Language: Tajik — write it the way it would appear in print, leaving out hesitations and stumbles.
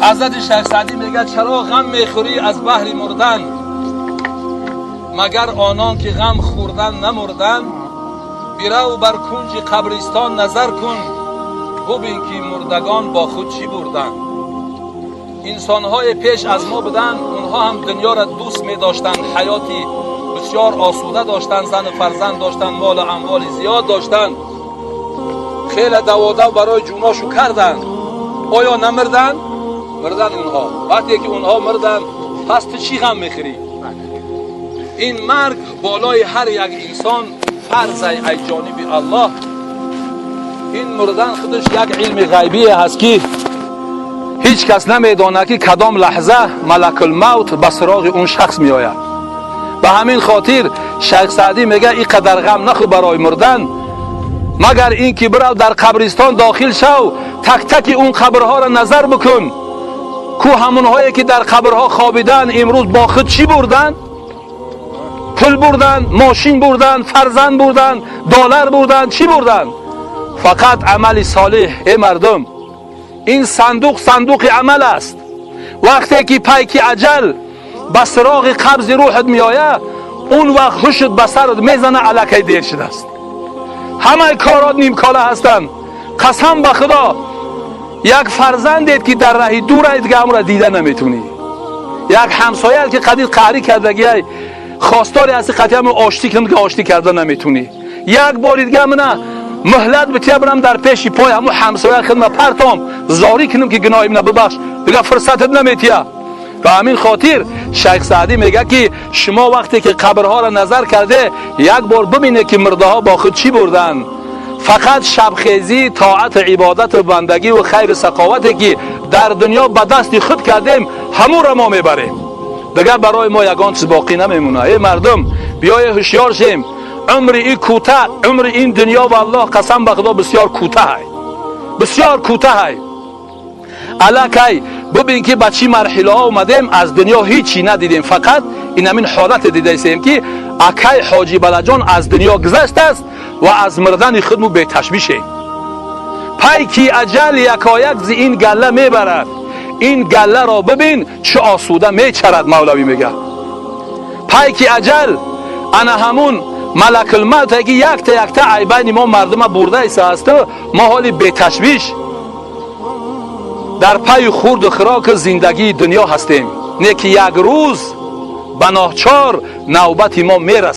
Ҳазрати Шайх Саъдӣ мегӯяд: чаро ғам мехӯрӣ аз баҳри мурдан, магар онон ки ғам хӯрдан намурдан? Бирав бар кунҷи қабристон назар кун, бубин ки мурдагон бо худ чӣ бурданд. Инсонҳои пеш аз мо буданд, онҳо ҳам дунёро дӯст медоштанд, ҳаёти бисёр осуда доштанд, зану фарзанд доштанд, молу амволи зиёд доштанд, хеле даводав барои ҷуношу карданд. Оё намурданд? Мурданд онҳо. Вақте ки онҳо мурданд, пас ту чӣ ғам мехӯрӣ? Ин марг болои ҳар як инсон фарз ай ҷониби Аллоҳ. Ин мурдан худаш як илми ғайбие ҳаст, ки ҳеҷ кас намедонад, ки кадом лаҳза малакулмавт ба суроғи он шахс меояд. Ба ҳамин хотир Шайх Саъдӣ мегӯяд: ин қадар ғам нахӯр барои мурдан, магар ин ки бирав дар қабристон дохил шав, так-таки он қабрҳоро назар бикун, ку ҳамонҳое ки дар қабрҳо хобидан, имрӯз бо худ чӣ бурданд? Пул бурданд, мошин бурданд, фарзанд бурданд, доллар бурданд, чӣ бурданд? Фақат амали солеҳ. Э мардум, ин сандуқ сандуқи амал аст. Вақте ки пайки аҷал ба суроғи қабзи рӯҳат меояд, он вақт ҳушт ба сарат мезана, аллакай дер шудааст, ҳамаи корот нимкора ҳастанд. Қасам ба Худо, як фарзандет ки дар раҳи дур, дига ҳамонро дида наметунӣ, як ҳамсояат ки қадир қаҳрӣ кардагиай, хостори ҳасти қатъи ҳамон оштӣ кунам, ки оштӣ карда наметунӣ. Як бори дига мана муҳлат бития, бирам дар пеши пой ҳамун ҳамсоя хидма партом, зорӣ кунам, ки гуноҳи мана бибахш, дига фурсатат наметия. Ба ҳамин хотир Шайх Саъдӣ мегӯяд, ки шумо вақте ки қабрҳоро назар карде, як бор бибинед, ки мурдаҳо бо худ чӣ бурданд. Фақат шабхезӣ, тоату ибодату бандагиву хайру сақовате ки дар дунё ба дасти худ кардем, ҳамонро мо мебарем, дигар барои мо ягон чиз боқӣ намемонад. Э мардум, биёе ҳушёр шем. Умри и кӯтаҳ, умри ин дунё, валлоҳ, қасам ба Худо, бисёр кӯтаҳай, бисёр кӯтаҳай. Аллакай бубин, ки ба чӣ марҳилаҳо омадем. Аз дунё ҳичи надидем, фақат ин ҳамин ҳолате дидаистем, ки акай Ҳоҷи Балаҷон аз дунё гузаштааст ва аз мурдани худму беташвишем. Пайки аҷал якояк зи ин галла мебарад, ин галларо бибин, чӣ осуда мечарад. Мавлавӣ мегӯяд: пайки аҷал ана ҳамун малакулмавте, ки якта якта ай байни мо мардума бурдаистаасту мо ҳоли беташвиш дар пайи хурду хӯроку зиндагии дунё ҳастем. Не ки як рӯз ба нохчор навбати мо мерасад.